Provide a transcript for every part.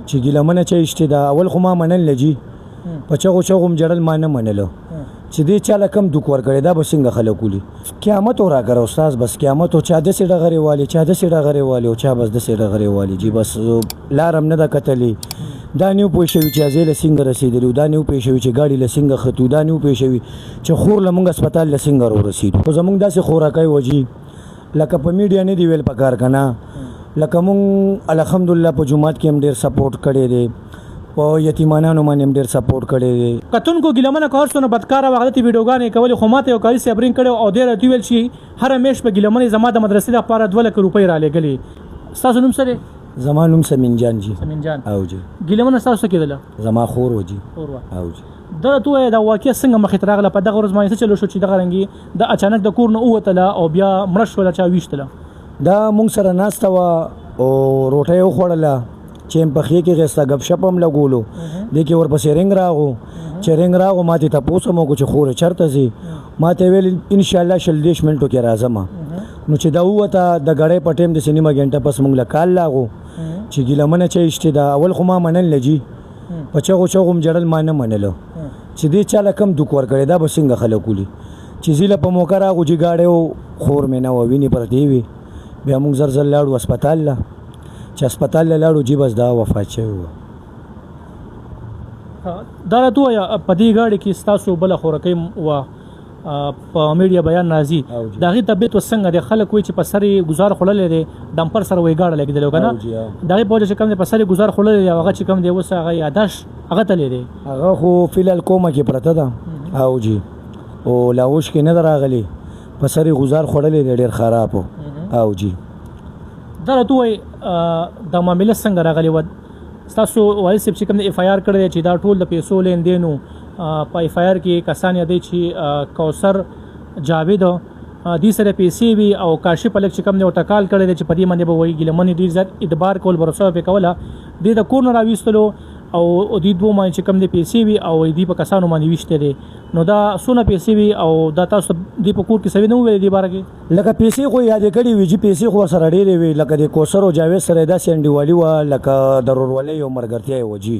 چې ګیله منه چا ایشتې ده. اول خو ما منل نه جي، په چغو چغو هم جړل، ما نه منلو چې دې چاله کم دوک ورکړی، دا به څنګه خلک ولي. قیامت و راکړه استاد، بس قیامت و. چا داسې ډغرې والي، چا داسې ډغرې والي او چا بس داسې ډغرې والي جي. بس لار هم نه ده کتلې، دا نه پوه شوي چې ازې له څنګه رسېدلي، دا نه پوه شوي چې ګاډي له څنګه ختو، دا نه پوه شوي چې خور له موږ هسپتال له څنګه ورسېدو. خو زموږ داسې خوراکۍ وه جي، لکه په میډیا نه دی ویل پکار که نه. لکه مونږ الحمدلله په جومات کې هم ډېر سپورټ کړی دی، په یتیمانانو باندې هم ډېر سپورټ کړی دی. کتونکو ګیله منه که هر څونه بدکاره وه، غلطې ویډیوګانې یې کولې، خو ماته یو قاري صاحب رینګ کړی او دی راته وویل چې هره میاشت به ګیله منې زما د مدرسې لپاره 2 لکه روپۍ رالېږلې. ستاسو نوم څه دی؟ زما نوم سمین جان جی. سمین جان. او جی. ګیله منه ستاسو څه کېدله؟ زما خور و جی. خور وه. او جی. دا راته ووایه، دا واقعه څنګه مخې ته راغله؟ په دغه ورځ باندې څه چلو شو چې دغه رنګي د اچانک د کور نه ووتله او بیا مړه شوله، چا ویشتله؟ دا مونږ سره ناسته وه او روټۍ وخوړله چې هم پخې کې غېسته، ګپ شپ هم لګولو. دې کې ورپسې رنګ راغو، چې رنګ راغو ما ته تپوس هم وکړو چې خور چېرته ځي؟ ما ته ویل انشاءالله 20 30 منټو کې راځم. نو چې دا ووته د ګړۍ په ټایم داسې نیمه ګنټه پس مونږ له کال لاغو چې ګیله منه چا ایشتې ده. اول خو ما منل نه جي، په چغو چغو هم جړل، ما نه منلو چې دې چاله کم دوک ورکړی، دا به څنګه خلک ولي. چې زیله په موقع راغو چې ګاډی و، خور مې نه وه، وینې پرتې وې. بیا موږ زر زر لاړو هسپتال له، چې هسپتال له لاړو جي، بس دا وفات شوی و. دا راته ووایه، په دې ګاډي کې ستاسو بله خورکۍ وه، په میډیا بیان راځي، د هغې طبیعت اوس څنګه دی؟ خلک وایي چې په سر یې ګزار خوړلی دی، ډمپر سره وایي ګاډه لګېدلی که نه؟ د هغې په وجه چې کوم دی په سر یې ګزار خوړلی دی او هغه چې کوم دی اوس هغه یاداشت هغه تللی دی. هغه خو فی الحال کومه کې پرته ده او جی، او لا اوس کې نه ده راغلی. په سر یې ګزار خوړلی دی، ډېر خراب او جی. دا راته ووایي، دا معامله څنګه راغلې وه؟ ستاسو والد صاحب چې کوم اف آی آر کړی دی چې دا ټول د پیسو لین دین، په اف آی آر کې کسان یادوي چې کوثر جاوید دې سره پیسې وي او کاشف الک چې کوم دی ورته کال کړی دی چې په دې باندې به وایي ګیله منې ډېر زیات اعتبار کول، باور پې کوله، دې د کور نه راویستلو او دې دوه باندې چې کوم دی پیسې وي او دې په کسانو باندې ویشته دی. نو دا څونه پیسې وي او دا تاسو دې په کور کې سوي نه ویل دې باره کې؟ لکه پیسې خو یادې کړې وي چې پیسې خو سره ډېرې وي. لکه د کوثر او جاوید سره داسې انډیوالي وه لکه د ورورولۍ او ملګرتیا یې وه جي.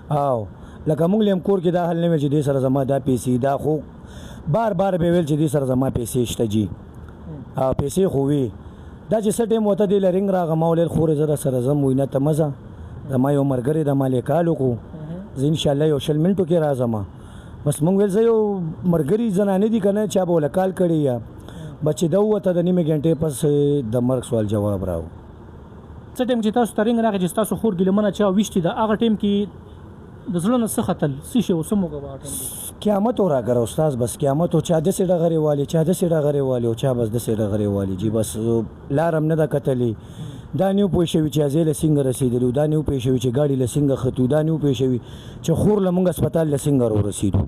او لکه موږ له هم کور کې دا حل نه وي چې دې سره زما دا پیسې، دا خو بار بار به ویل چې دې سره زما پیسې شته جي. او پیسې خو وي. دا چې څه ټایم وته دې له رنګ راغه، ما ویل خورې زه در سره ځم. وایي نه، ته مه ځه، زما یو ملګری د ما له کال وکړو، زه انشاءالله یو 20 منټو کې راځم. بس مونږ ویل زه یو ملګري زنانه دي که نه، چا به وله کال کړی یا بس. چې دا ووته د نیمې ګنټې پس د مرګ سوال جواب راو. څه ټایم چې تاسو ته رنګ راغی چې تاسو خور ګیله چا ویشتې ده، هغه ټایم کې د زړه نه څه ختل، څه شی و، څه موقع وه هغه ټایم کې؟ قیامت و راکړه استاد، بس قیامت و. چا داسې ډغرې والي، چا داسې ډغرې والي او چا بس داسې ډغرې والي جي. بس لار هم نه ده کتلې، دا نه پوه شوي چې ازې له څنګه رسېدلو، دا نه پوه شوي چې ګاډي له څنګه ختو، دا نه پوه شوي چې خور له موږ هسپتال له څنګه ورسېدو.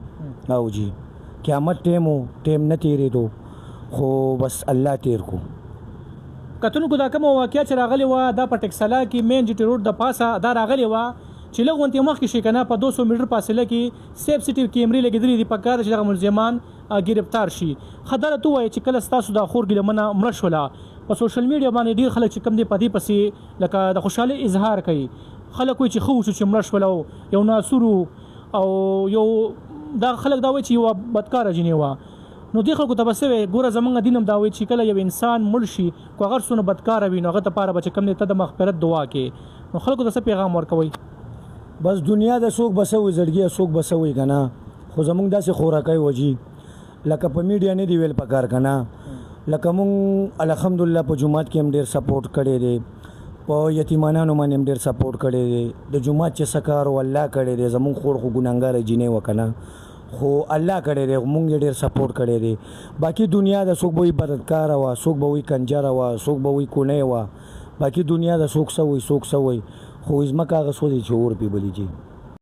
او جي، قیامت ټایم و، ټایم نه تېرېدو، خو بس الله تیر کو. کتونکو، دا کومه واقعه چې راغلې وه، دا په ټکسلا کې مین جی ټي روډ د پاسه دا راغلې وه چې لږ غونتې مخکې شي که نه، په 200 میټر فاصله کې سیف سټي کیمرې لګېدلې دي. په کار ده چې دغه ملزمان ګرفتار شي. ښه، دا راته ووایه چې کله ستاسو دا خور ګیله منه مړه شوله، په سوشل میډیا باندې ډېر خلک چې کوم دی په دې پسې لکه د خوشحالۍ اظهار کوي. خلک وایي چې ښه وشو چې مړه شوله او یو ناسور او یو دا خلک دا وایي چې یوه بدکاره جینۍ وه. نو دې خلکو ته به څه وایې؟ ګوره، زمونږ دین هم دا وایي چې کله یو انسان مړ شي، که هغه څونه بدکاره وي، نو هغه دپاره به چې کوم دی ته د مغفرت دعا کې. نو خلکو ته څه پیغام ورکوئ؟ بس دنیا د څوک به څه وایي زړګیه، څوک به څه وایي که نه، خو زمونږ داسې خوراکۍ وه جي، لکه په میډیا نه دی ویل پکار که نه. لکه مونږ الحمدلله په جومات کې هم ډېر سپورټ کړی دی، په یتیمانانو باندې هم ډېر سپورټ کړی دی. د جومات چې څه کار و الله کړی دی. زمونږ خور خو ګناهګاره جینۍ وه که نه، خو الله کړی دی، مونږ یې ډېر سپورټ کړی دی. باقي دنیا د څوک به وایي بدکاره وه، څوک به وایي کنجره وه، څوک به وایي کونۍ وه. باقي دنیا د څوک څه وایي، څوک څه وایي، خو ځمکه هغه سوځي چې اور پې بلیږي.